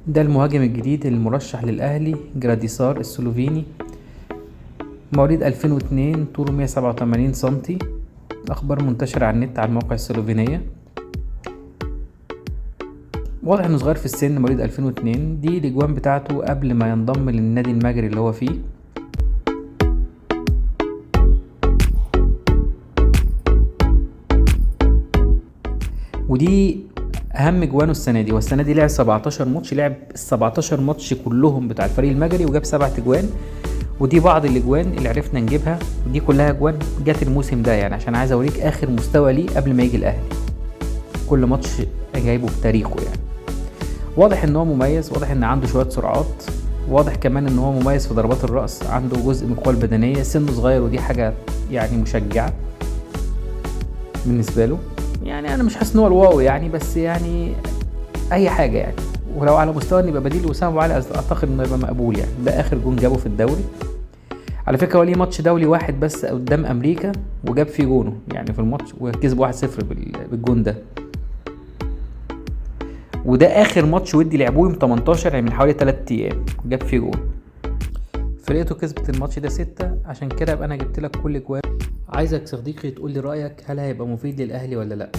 ده المهاجم الجديد المرشح للأهلي، جراديسار السلوفيني، مواليد 2002، طوله 187 سنتي. أخبار منتشرة على النت على المواقع السلوفينية. واضح إنه صغير في السن، مواليد 2002. دي الأجوان بتاعته قبل ما ينضم للنادي المجري اللي هو فيه. ودي اهم جوانه السنة دي. والسنة دي لعب 17 ماتش، لعب ال 17 ماتش كلهم بتاع الفريق المجري وجاب 7 اجوان. ودي بعض الاجوان اللي عرفنا نجيبها، ودي كلها اجوان جت الموسم ده، عشان عايز اوريك اخر مستوى ليه قبل ما يجي الاهلي. كل ماتش جايبه بتاريخه. واضح ان هو مميز، واضح ان عنده شوية سرعات، واضح كمان ان هو مميز في ضربات الراس، عنده جزء من القوة البدنية، سنة صغير ودي حاجة مشجعه بالنسبة له. انا مش حاسس ان هو الواو بس اي حاجة. ولو على مستوى ان يبقى بديل وسام ابو علي اعتقد انه يبقى مقبول. ده اخر جون جابه في الدوري. على فكرة هو ليه ماتش دولي واحد بس قدام امريكا وجاب فيه جونة في الماتش، وكسب 1-0 بالجون ده. وده اخر ماتش ودي لعبوه يوم 18، يعني من حوالي 3 ايام، جاب فيه جون. فرقته كسبت الماتش ده 6. عشان كده ابقى انا جبت لك كل جوان. عايزك صديقي تقول لي رايك، هل هيبقى مفيد للاهلي ولا لا؟